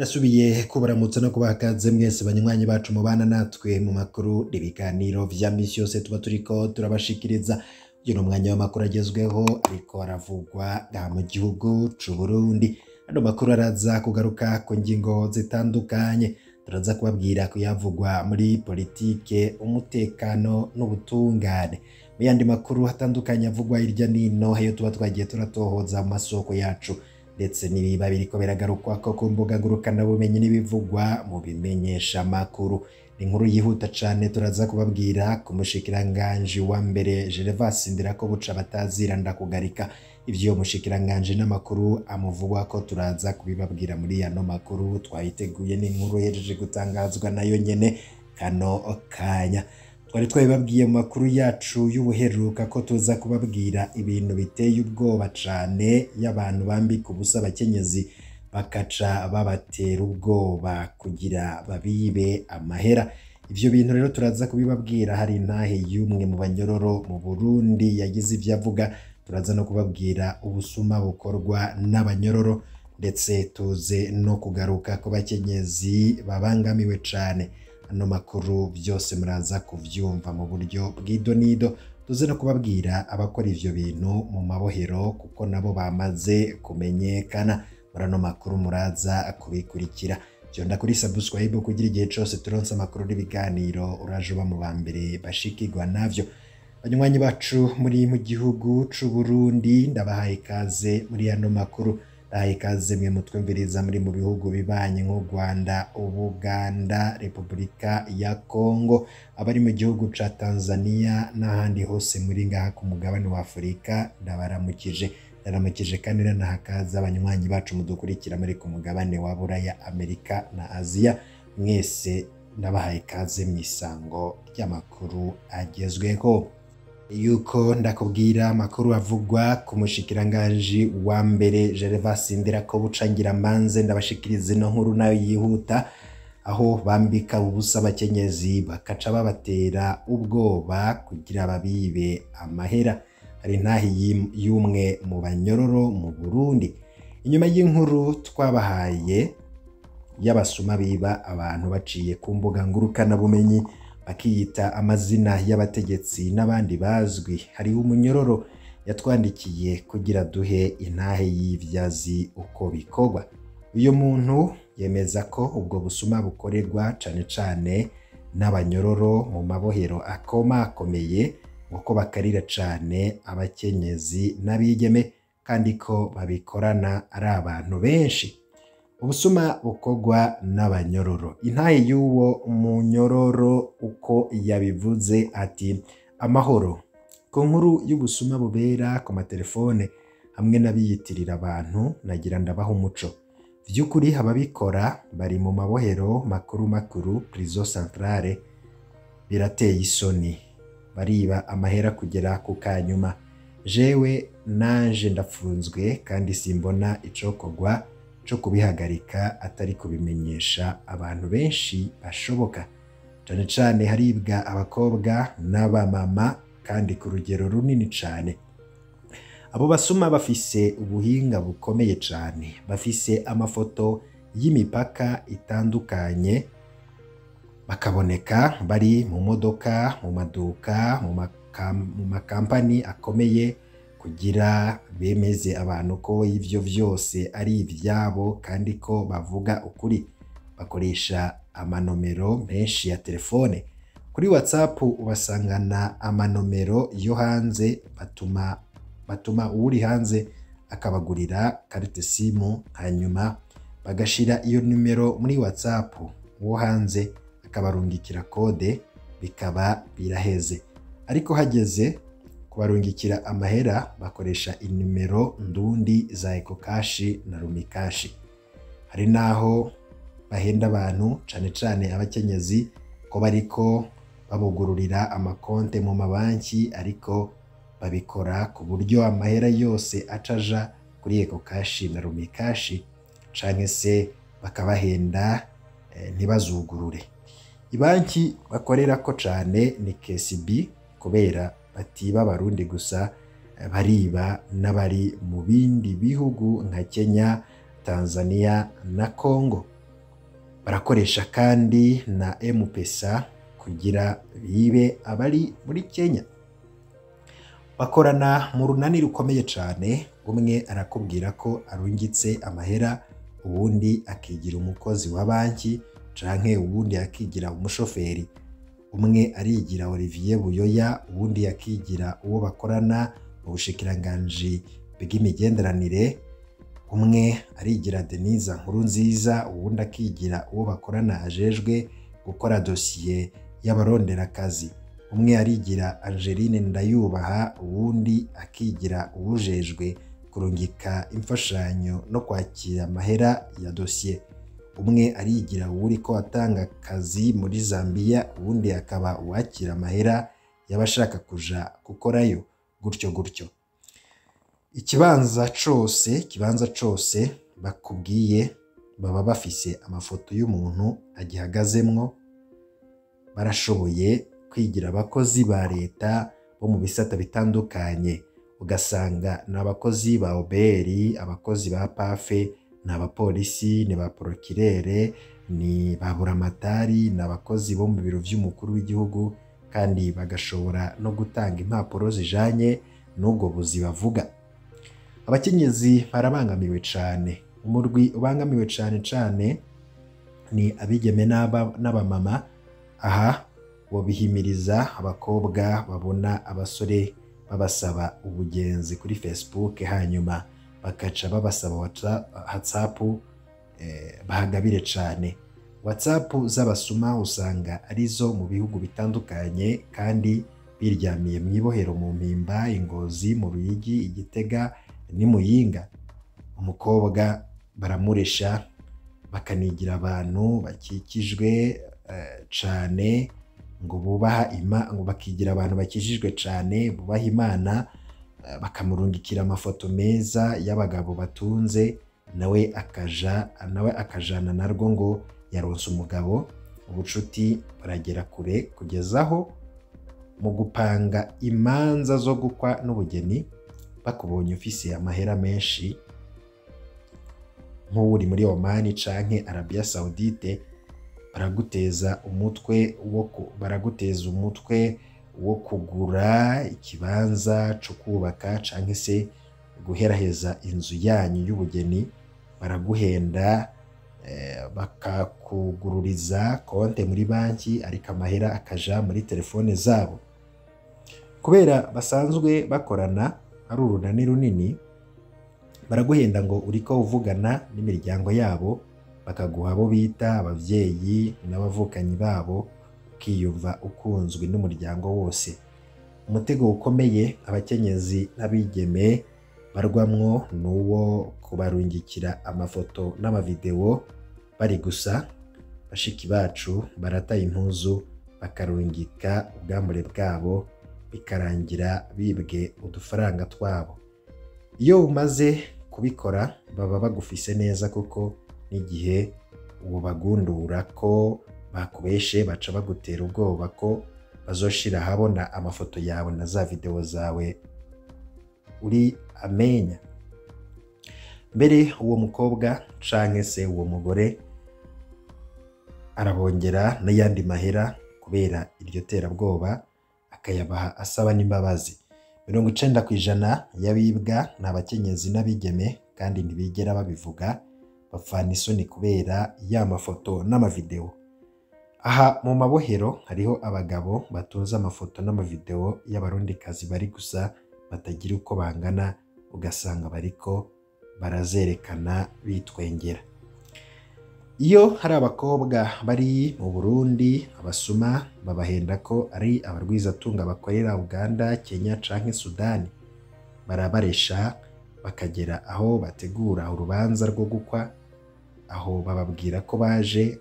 Ndasubiye kubaramutsa no kubaha ikaze mwese banywanyi bacu mubana natwe mu makuru n'ibiganiro vya misi yose tuba turiko turabashikiriza. Uyu ni umwanya w'amakuru agezweho ariko aravugwa ngaha mu gihugu c'Uburundi. Ano makuru araza kugaruka ku ngingo zitandukanye. Turaza kubabwira kuyavugwa muri politike, umutekano n'ubutungane. Mu yandi makuru atandukanye avugwa hirya n'ino, ayo tuba twagiye turatohoza mu masoko yacu, ndetse n'ibiba biriko biragarukwako ku mbuga ngurukanabumenyi n'ibivugwa mu bimenyesha makuru. Inkuru yihuta cane turaza kubabwira ku mushikiranganji wa mbere Gervas Ndirakobuca batazira ndakugarika. Ivyo mushikiranganji n'amakuru amuvugwa ko turaza kubibabwira muri yano makuru twayiteguye, n'inkuru ihejeje gutangazwa nayo nyene kano kanya. Twari twabibabwiye mu makuru yacu y'ubuheruka ko tuza kubabwira ibintu biteye ubwoba cane y'abantu bambika ubusa abakenyezi bakaca babatera ubwoba kugira babibe amahera. Ivyo bintu rero turaza kubibabwira. Hari intahe y'umwe mu banyororo mu Burundi yagize ivyo avuga. Turaza no kubabwira ubusuma bukorwa n'abanyororo, ndetse tuze no kugaruka ku bakenyezi babangamiwe cane. Ano makuru vyose muraza kuvyumva mu buryo bw'idonido. Tuze no kubabwira abakora ivyo bintu mu mabohero kuko nabo bamaze kumenyekana. Muri ano makuru muraza kubikurikira. Vyonda kuri subscribe kugira igihe cose turonse amakuru n'ibiganiro uraje uba mu ba mbere bashikirwa navyo. Banywanyi bacu muri mu gihugu c'Uburundi, ndabahaye ikaze muri ano makuru. Ndahaye ikaze mwe mutwumviriza muri mu bihugu bibanye nk'u Rwanda, Ubuganda, Repubulika ya Kongo, abari mu gihugu ca Tanzania n'ahandi hose muri ngaha ku mugabane wa Afurika, ndabaramukije. Ndaramukije kandi nanaha ikaze abanywanyi bacu mudukurikira muri ku mugabane wa Buraya, Amerika na Aziya. Mwese ndabahaye ikaze mw'isango ry'amakuru agezweho. Yuko ndakubwira amakuru avugwa ku mushikiranganji wa mbere Gervas Ndirakobuca, ngira mbanze ndabashikiriza ino nkuru nayo yihuta, aho bambika ubusa abakenyezi bakaca babatera ubwoba kugira babibe amahera. Hari intahe y'umwe mu banyororo mu Burundi. Inyuma y'inkuru twabahaye y'abasuma biba abantu baciye ku mbuga ngurukanabumenyi bakiyita amazina y'abategetsi n'abandi bazwi, hariho umunyororo yatwandikiye kugira duhe intahe y'ivyazi uko bikorwa. Uyu muntu yemeza ko ubwo busuma bukorerwa cane cane n'abanyororo mu mabohero akomakomeye, ngo bakarira cane abakenyezi n'abigeme, kandi ko babikorana ari abantu benshi. Ubusuma bukorwa n'abanyororo. Intahe y'uwo munyororo uko yabivuze ati: amahoro ku nkuru y'ubusuma bubera ku matelefone hamwe n'abiyitirira abantu, nagira ndabaha umuco. Vy'ukuri ababikora bari mu mabohero makuru makuru, prison centrale. Birateye isoni, bariba amahera kugera ku kanyuma. Jewe nanje ndapfunzwe kandi simbona icokorwa co kubihagarika atari kubimenyesha abantu benshi bashoboka. Cane cane haribwa abakobwa n'abamama kandi ku rugero runini cane. Abo basuma bafise ubuhinga bukomeye cane, bafise amafoto y'imipaka itandukanye, bakaboneka bari mu modoka, mu maduka, mu makampani akomeye kugira bemeze abantu ko ivyo vyose ari ivyabo kandi ko bavuga ukuri. Bakoresha amanomero menshi ya telefone. Kuri WhatsApp ubasangana amanomero yo hanze, batuma uwuri hanze akabagurira carte simu, hanyuma bagashira iyo numero muri WhatsApp, uwo hanze akabarungikira kode, bikaba biraheze. Ariko hageze kubarungikira amahera bakoresha inimero ndundi za Ecocash na Lumicash. Hari naho bahenda abantu cane cane abakenyezi ko bariko babugururira amakonte mu mabanki, ariko babikora ku buryo amahera yose acaja kuri Ecocash na Lumicash, canke se bakabahenda ntibazugurure. Ibanki bakorerako cane ni KCB, kubera batiba abarundi gusa, bariba n'abari mu bindi bihugu nka Kenya, Tanzania na Congo. Barakoresha kandi na M-Pesa kugira bibe abari muri Kenya. Bakorana mu runani rukomeye cane, umwe arakubwira ko arungitse amahera, uwundi akigira umukozi wa banki canke uwundi akigira umushoferi. Umwe arigira Olivier Buyoya, uwundi akigira uwo bakorana mu bushikiranganji bw'imigenderanire. Umwe arigira Denise Nkurunziza, uwundi akigira uwo bakorana ajejwe gukora dosiye y'abaronderakazi. Umwe arigira Angeline Ndayubaha, uwundi akigira uwujejwe kurungika imfashanyo no kwakira amahera ya dosiye. Umwe arigira uwuriko atanga akazi muri Zambia, uwundi akaba uwakira amahera y'abashaka kuja gukorayo, gutyo gutyo. Ikibanza cose bakubwiye baba bafise amafoto y'umuntu agihagazemwo. Barashoboye kwigira abakozi ba leta bo mu bisata bitandukanye, ugasanga ni abakozi ba OBR, abakozi ba PAFE, ni abapolisi, ni ba porokirere, ni ba buramatari, ni abakozi bo mu biro vy'umukuru w'igihugu, kandi bagashobora no gutanga impapuro zijanye n'ubwo buzi bavuga. Abakenyezi barabangamiwe cane. Umurwi ubangamiwe cane cane ni abigeme n'abamama. Aha bobihimiriza abakobwa babona abasore babasaba ubugenzi kuri Facebook, hanyuma bakaca babasaba WhatsApp, bahagabire cane. WhatsApp z'abasuma usanga arizo mu bihugu bitandukanye, kandi biryamiye mw'ibohero mu Mpimba, Ingozi, mu Ruyigi, Igitega ni Muyinga. Umukobwa baramuresha bakanigira abantu bakikijwe cane ngo bubaha ngo bakigira abantu bakijijwe cane bubaha Imana, bakamurungikira amafoto meza y'abagabo batunze, nawe akajana narwo ngo yaronse umugabo. Ubucuti baragera kure kugezaho mu gupanga imanza zo gukwa n'ubugeni, bakubonye ufise amahera menshi nk'uri muri Oman canke Arabia Saudite, baraguteza umutwe wo kugura ikibanza co kubaka canke se guheraheza inzu yanyu y'ubugeni. Baraguhenda, bakakugururiza konte muri banki, ariko amahera akaja muri telefone zabo. Kubera basanzwe bakorana ari urunani runini, baraguhenda ngo uriko uvugana n'imiryango yabo, bakaguha abo bita abavyeyi n'abavukanyi babo, ukiyumva ukunzwe n'umuryango wose. Umutego ukomeye abakenyezi n'abigeme barwamwo nuwo kubarungikira amafoto n'amavideo bari gusa. Bashiki bacu barata impuzu bakarungika ubwambure bwabo, bikarangira bibwe udufaranga twabo. Iyo umaze kubikora baba bagufise neza, kuko n'igihe uwo bagundura ko bakubeshe baca bagutera ubwoba ko bazoshira ahabona amafoto yawe na za video zawe uri amenya. Mbere uwo mukobwa canke se uwo mugore arabongera n'ayandi mahera kubera iryo terabwoba, akayabaha asaba n'imbabazi. 90% y'abibwa ni abakenyezi n'abigeme, kandi ntibigera babivuga, bapfana isoni kubera ya mafoto n'amavideo. Aha mu mabohero hariho abagabo batunze amafoto n'amavideo y'abarundikazi bari gusa batagira uko bangana, ugasanga bariko barazerekana bitwengera. Iyo hari abakobwa bari mu Burundi, abasuma babahenda ko ari abarwizatunga bakorera Uganda, Kenya canke Sudani. Barabaresha bakagera aho bategura urubanza rwo gukwa, aho bababwira ko baje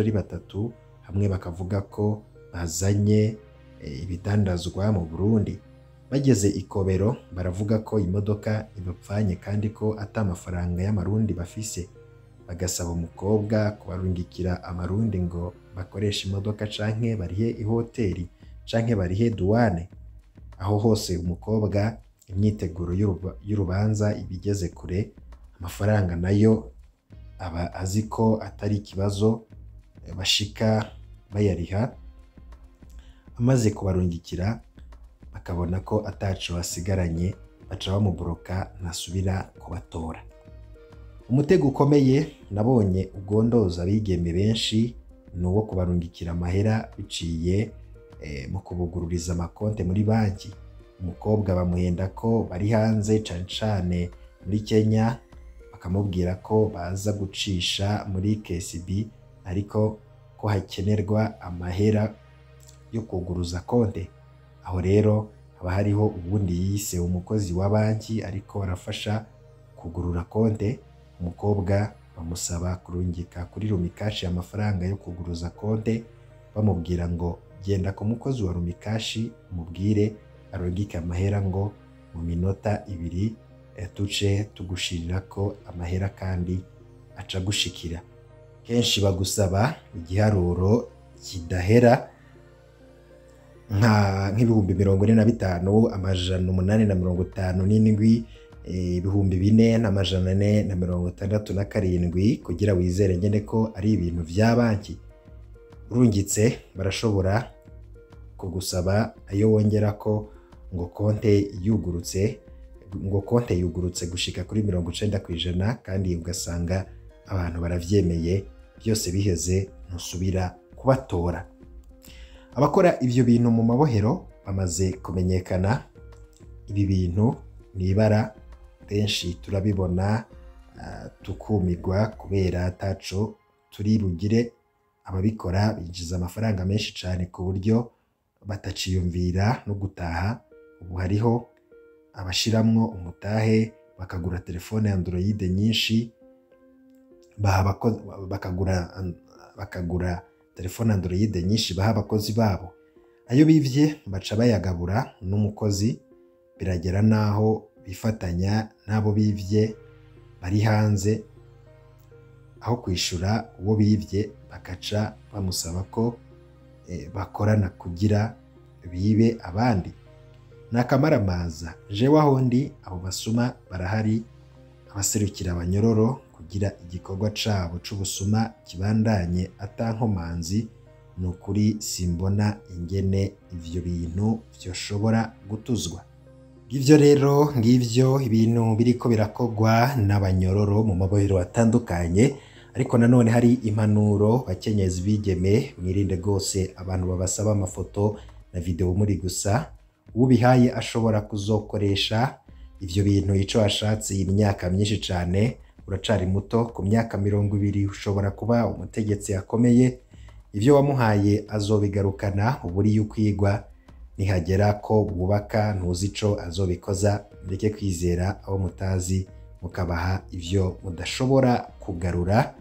ari batatu, hamwe bakavuga ko bazanye ibidandazwa mu Burundi. Bageze ikobero baravuga ko imodoka ibapfanye kandi ko ata amafaranga y'amarundi bafise, bagasaba umukobwa kubarungikira amarundi ngo bakoreshe imodoka canke barihe ihoteli canke barihe duwane. Aho hose umukobwa imyiteguro y'urubanza ibigeze kure, amafaranga nayo Aba azi ko atari ikibazo, bashika bayariha. Amaze kubarungikira bakabona ko ataco asigaranye, baca bamuboroka, ntasubira kubatora. Umutego ukomeye nabonye ugondoza abigeme benshi ni uwo kubarungikira amahera biciye mu kubugururiza amakonte muri banki. Umukobwa bamuhenda ko bari hanze, cane cane muri Kenya, bakamubwira ko baza gucisha muri KCB ariko ko hakenerwa amahera yo kuguruza konte. Aho rero haba hariho uwundi yise umukozi wa banki ariko arafasha kugurura konte. Umukobwa bamusaba kurungika kuri Lumicash amafaranga yo kuguruza konte, bamubwira ngo genda ku mukozi wa Lumicash umubwire arungike amahera ngo mu minota 2 tuce tugushirirako amahera kandi aca gushikira. Kenshi bagusaba igiharuro kidahera nk'ibihumbi 45, 857, 4467 kugira wizere ngene ko ari ibintu vya banki. Urungitse barashobora kugusaba ayo wongerako ngo konte yugurutse, ngo konte yugurutse gushika kuri 90%, kandi ugasanga abantu baravyemeye, byose biheze ntusubira kubatora. Abakora ivyo bintu mu mabohero bamaze kumenyekana. Ibi bintu ni ibara, benshi turabibona tukumirwa kubera ataco turi bugire. Ababikora binjiza amafaranga menshi cane ku buryo bataciyumvira no gutaha. Ubu hariho abashiramwo umutahe bakagura telefone Android nyinshi, bakagura telefone Android nyinshi baha abakozi babo. Ayo bivye baca bayagabura n'umukozi, biragera naho bifatanya n'abo bivye bari hanze, aho kwishura uwo bivye bakaca bamusaba ko bakorana kugira bibe abandi. Nakamaramaza jewe aho ndi, abo basuma barahari, abaserukira abanyororo kugira igikorwa cabo c'ubusuma kibandanye atankomanzi. Nukuri simbona ingene ivyo bintu vyoshobora gutuzwa. Ngivyo rero, ngivyo ibintu biriko birakogwa n'abanyororo mu mabohero atandukanye. Ariko nanone hari impanuro bakenyezi bigeme, mwirinde gose abantu babasaba amafoto na video muri gusa. Ubihaye ashobora kuzokoresha ivyo bintu ico ashatse imyaka myinshi cane. Uracari muto, ku myaka 20 ushobora kuba umutegetsi akomeye. Ivyo wamuhaye azobigarukana, uburi yukwigwa nihagera ko bwubaka ntuzi ico azobikoza. Mureke kwizera abo mutazi mukabaha ivyo mudashobora kugarura.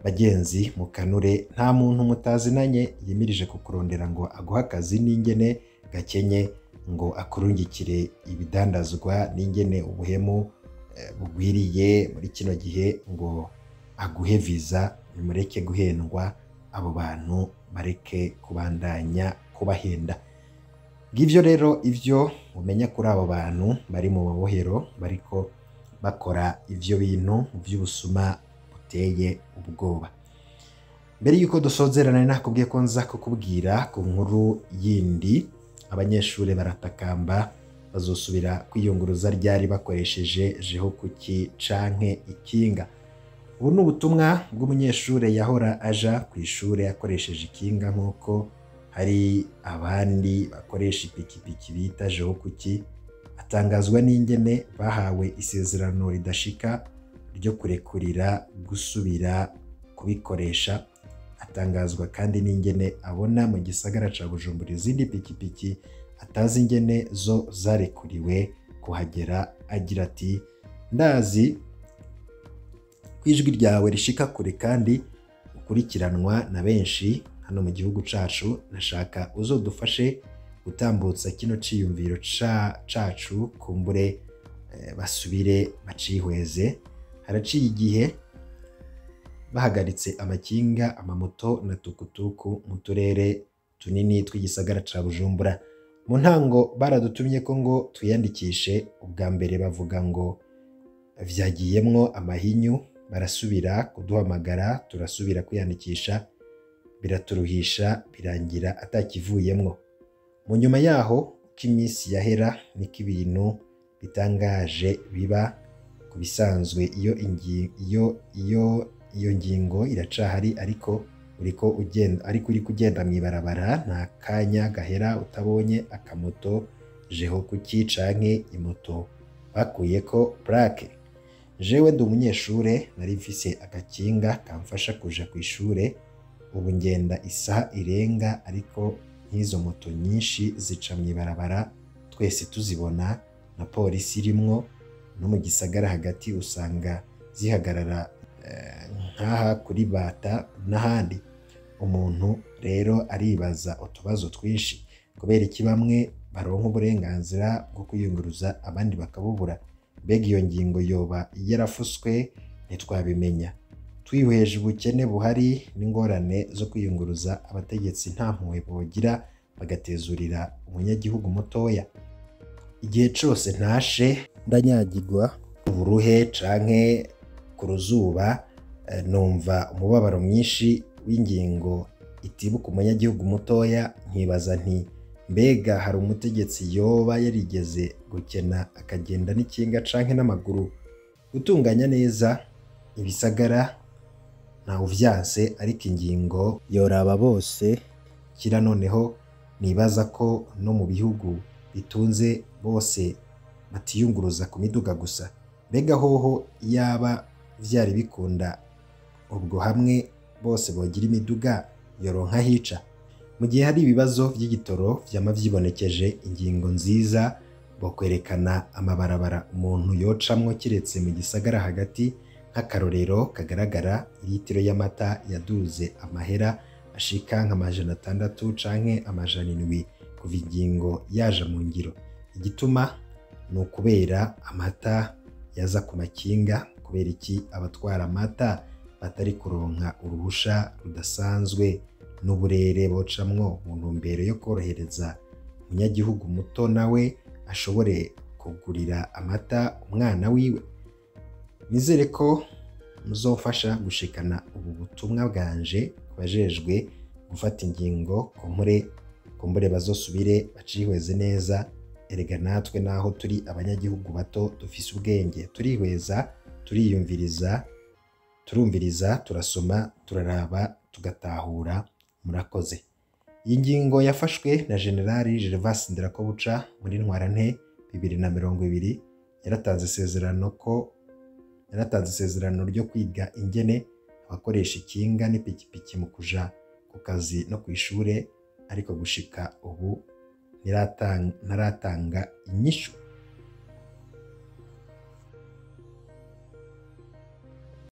Bagenzi mukanure, nta muntu mutazinanye yimirije kukurondera ngo aguhe akazi n'ingene gakenye, ngo akurungikire ibidandazwa n'ingene ubuhemu bugwiriye muri kino gihe, ngo aguhe visa. Nimureke guhendwa, abo bantu bareke kubandanya kubahenda. Ngivyo rero ivyo umenya kuri abo bantu bari mu mabohero bariko bakora ivyo bintu vy'ubusuma buteye ubwoba. Mbere yuko dusozerana, nakubwiye ko nza kukubwira ku nkuru yindi. Abanyeshure baratakamba bazosubira kwiyunguruza ryari bakoresheje jeho kuki canke ikinga. Ubu ni ubutumwa bw'umunyeshure yahora aja kw'ishure akoresheje ikinga, nk'uko hari abandi bakoresha ipikipiki bita jeho kuki. Atangazwa n'ingene bahawe isezerano ridashika ryo kurekurira gusubira kubikoresha. Atangazwa kandi n'ingene abona mu gisagara ca Bujumbura izindi pikipiki atazi ingene zo zarekuriwe kuhagera. Agira ati: ndazi ko ijwi ryawe rishika kure kandi ukurikiranwa na benshi hano mu gihugu cacu, nashaka uzodufashe gutambutsa kino ciyumviro cacu, kumbure basubire bacihweze. Haraciye igihe bahagaritse amakinga, amamoto na tukutuku mu turere tunini tw'igisagara ca Bujumbura. Mu ntango baradutumye ko ngo twiyandikishe, ubwa mbere bavuga ngo vyagiyemwo amahinyu, Barasubira kuduhamagara, turasubira kwiyandikisha, biraturuhisha, birangira atakivuyemwo. Mu nyuma yaho uko iminsi yahera niko ibintu bitangaje biba. Ku bisanzwe iyo ngingo iracahari, ariko uriko ugenda, ariko uri kugenda mw'ibarabara nta kanya gahera utabonye akamoto jeho kuki canke imoto bakuyeko plaque. Jewe ndi umunyeshure, nari mfise agakinga kamfasha kuja kw'ishure, ubu ngenda isaha irenga, ariko nk'izo moto nyinshi zica mw'ibarabara twese tuzibona, na polisi irimwo, no mu gisagara hagati usanga zihagarara nkaha kuri Bata n'ahandi. Umuntu rero aribaza utubazo twinshi: kubera iki bamwe baronka uburenganzira bwo kwiyunguruza abandi bakabubura? Mbega iyo ngingo yoba yarafuswe? Ntitwabimenya. Twihweje ubukene buhari n'ingorane zo kwiyunguruza, abategetsi nta mpuhwe bogira bagatezurira umunyagihugu mutoya. Igihe cose ntashe ndanyagirwa uburuhe canke ku ruzuba, numva umubabaro mwinshi w'ingingo itibuka umunyagihugu mutoya, nkibaza nti mbega hari umutegetsi yoba yarigeze gukena akagenda n'ikinga canke n'amaguru? Gutunganya neza ibisagara ntawuvyanse, ariko ingingo yoraba bose. Kira noneho nibaza ko no mu bihugu bitunze bose batiyunguruza ku miduga gusa. Mbega hoho iyaba vyari bikunda ubwo hamwe bose bogira imiduga yoronka hica? Mu gihe hari ibibazo vy'igitoro vyama vyibonekeje, ingingo nziza bokwerekana amabarabara umuntu yocamwo kiretse mu gisagara hagati. Nk'akarorero kagaragara, ilitiro y'amata yaduze amahera ashika nka 600 canke 700 kuva ingingo yaja mu ngiro. Igituma ni ukubera amata yaza ku makinga. Kubera iki abatwara amata batari kuronka uruhusha rudasanzwe n'uburere bocamwo mu ntumbero yo korohereza umunyagihugu muto nawe ashobore kugurira amata umwana wiwe? Nizere ko muzofasha gushikana ubu butumwa bwanje kubajejwe gufata ingingo, kumbure bazosubire bacihweze neza. Erega natwe naho turi abanyagihugu bato dufise ubwenge, turihweza, turiyumviriza, turumviriza, turasoma, turaraba, tugatahura. Murakoze. Iyi ngingo yafashwe na Generali Gervas Ndirakobuca muri Ntwarante 2020, yaratanze isezerano ryo kwiga ingene abakoresha ikinga n'ipikipiki mu kuja ku kazi no kw'ishure, ariko gushika ubu ntaratanga inyishu.